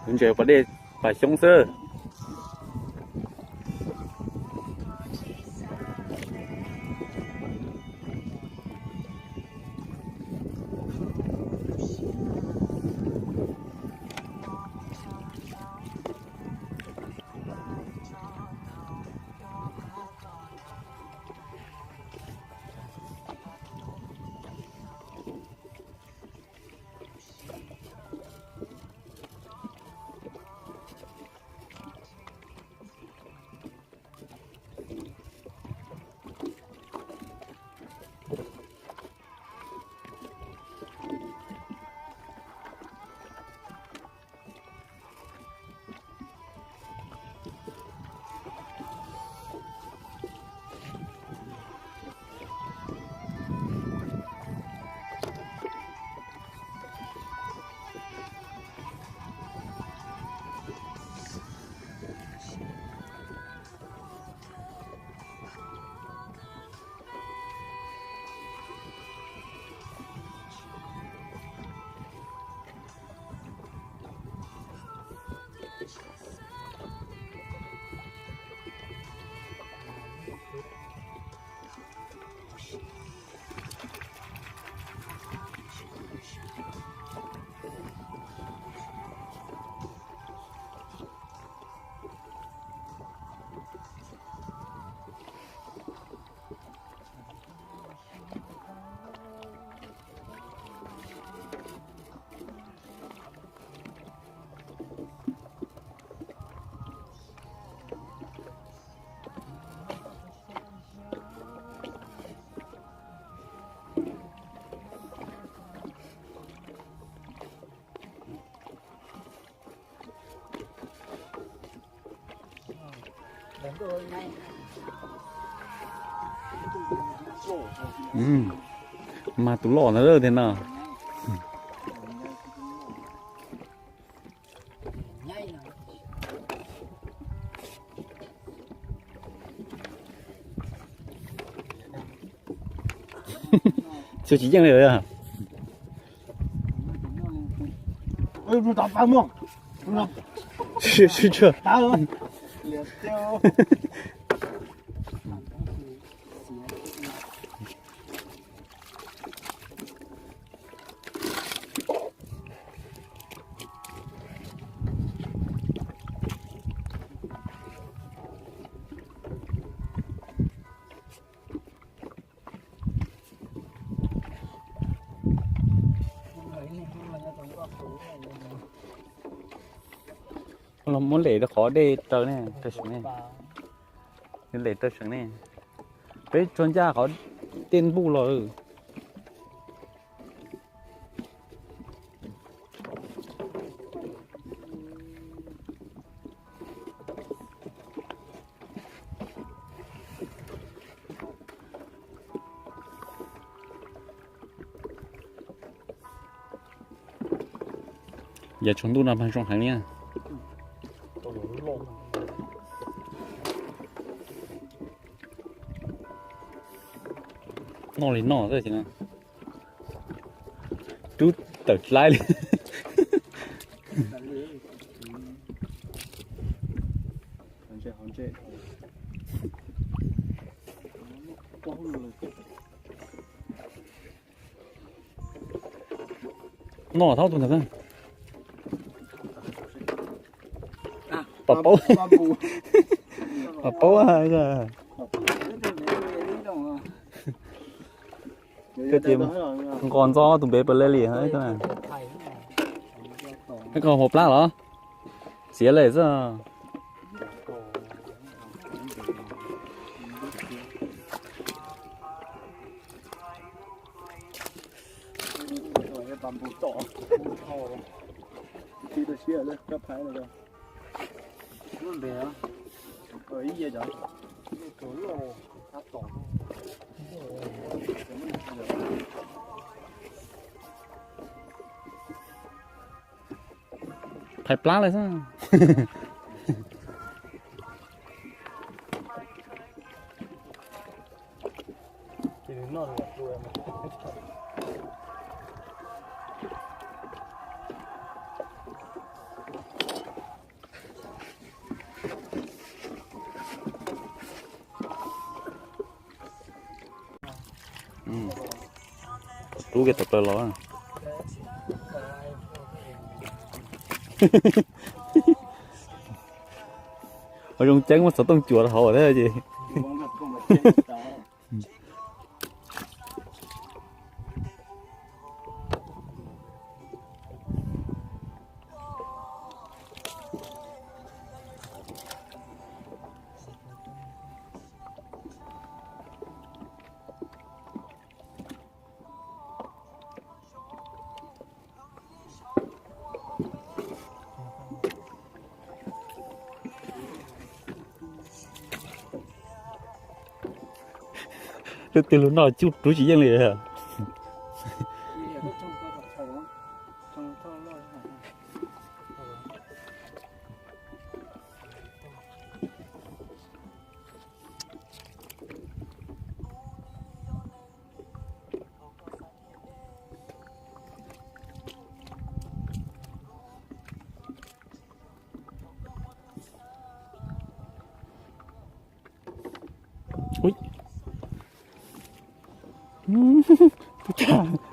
Tus ntses pas dej pas xyoob xwb. Mas tus loj ntawd thiab no. Xyov tsis yeej li lawm. Sib tshuaj. Los muab lem rau qhov dej raws ne, raws seem ne. Lem raws seem ne. Peb tso ncaj qhov dej npuj los. Yav tsaus ntuj no mas zoo heev li. Noj li noj xwb. Rub tawm dlaib li. Noj thaub tus ntawd. Pom paub. Pom paub. Koj ces nqos ntxo tus npev pas le li. Koj hauv plab los? Txiav lawm xwb. Phais plab lawm xwb. Ub, kev tawm plaws los. Ua zoo ceeb muab xov tooj cuam rau hauv thiab ces. Leej twg lug noj cub rub tsis yeej li. Ub, tub tag.